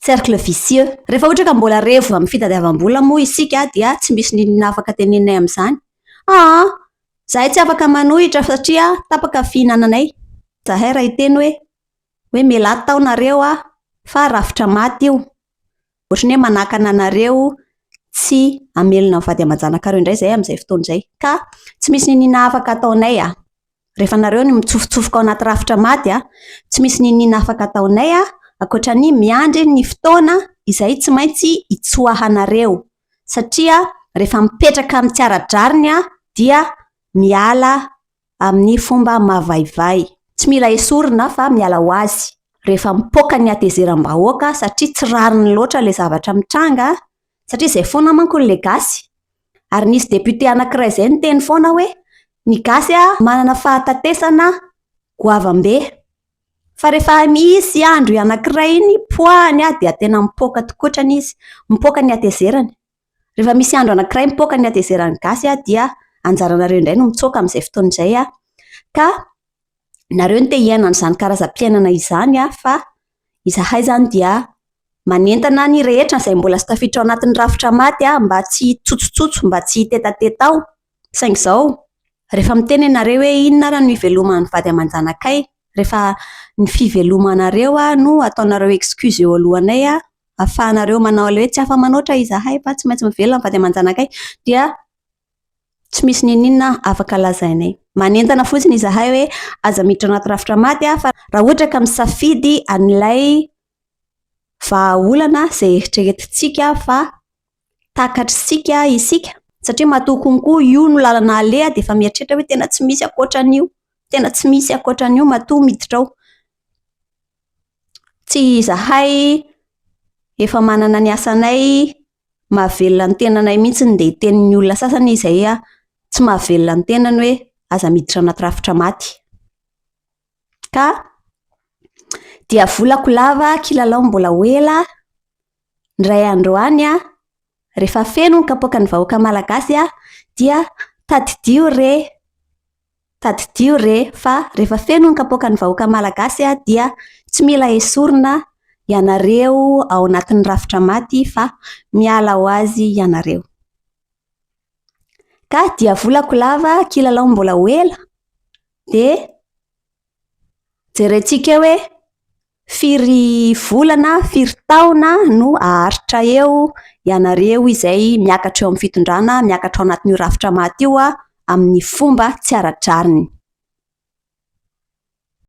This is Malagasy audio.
Cercle vicieux. Rehefa ohatra ka mbola revo amin'ny fitadiavam-bola moa isika dia tsy misy n'inona afaka teneninay amin'izany. Aa! Izahay tsy afaka manohitra satria tapaka ny fihinananay. Izahay raha hiteny hoe hoe mialà tao nareo fa rafitra maty io. Ohatran'ny hoe manakana anareo tsy hamelona ny vady aman-janakareo indray izahay amin'izay fotoana izay. Ka tsy misy n'inona afaka ataonay. Rehefa nareo no mitsofotsofoka ao anaty rafitra maty, tsy misy n'inona afaka ataonay ankoatra ny miandry ny fotoana izay tsy maintsy hitsoahanareo. Satria rehefa mipetraka amin'ny tsy ara-drariny dia miala amin'ny fomba mavaivay. Tsy mila esorina fa miala ho azy. Rehefa mipoaka ny hatezeram-bahoaka satria tsy rariny loatra ilay zavatra mitranga, satria izay foana manko ilay gasy. Ary nisy député anankiray izay niteny foana hoe ny gasy manana fahatatesana goavam-be. Fa rehefa misy andro anankiray iny poahany dia tena mipoaka tokotrany izy, mipoaka ny hatezerany. Rehefa misy andro anankiray mipoaka ny hatezeran'ny gasy dia anjaranareo indray no mitsoaka amin'izay fotoana izay. Ka nareo no te hiaina an'izany karazam-piainana izany fa izahay izany dia manentana ny rehetra izay mbola tsy tafiditra ao anatin'ny rafitra maty mba tsy hitsotsotso, mba tsy hitetateta ao. Saingy izao, rehefa miteny ianareo hoe inona ary no hiveloman'ny vady aman-janakay, rehefa ny fivelomanareo no ataonareo excuse eo alohanay, ahafahanareo manao ilay hoe tsy afa-manoatra izahay fa tsy maintsy mivelona ny vady aman-janakay, dia tsy misy n'inon'inona afaka lazainay. Manentana fotsiny izahay hoe aza miditra anaty rafitra maty fa raha ohatra ka misafidy an'ilay vahaolana izay eritreretintsika fa takatr'isika isika, satria matoa konko io no lalana aleha dia efa mieritreritra hoe tena tsy misy ankoatran'io, tena tsy misy ankoatran'io matoa miditra ao. Tsy izahay efa manana ny asanay mahavelona ny tenanay mihitsy dia tenin'ny olona sasany izay tsy mahavelona ny tenany hoe aza miditra anaty rafitra maty. Ka dia volako lava kilalao mbola ho ela, indray andro any rehefa feno ny kapoakan'ny vahoaka malagasy dia tadidio re, tadidio re fa rehefa feno ny kapoakan'ny vahoaka malagasy dia tsy mila esorina ianareo ao anatin'ny rafitra maty fa miala ho azy ianareo. Ka dia volako lava kilalao mbola ho ela dia jerentsika eo hoe firy volana, firy taona no haharitra eo ianareo izay miakatra eo amin'ny fitondrana, miakatra ao anatin'io rafitra maty io amin'ny fomba tsy ara-drariny.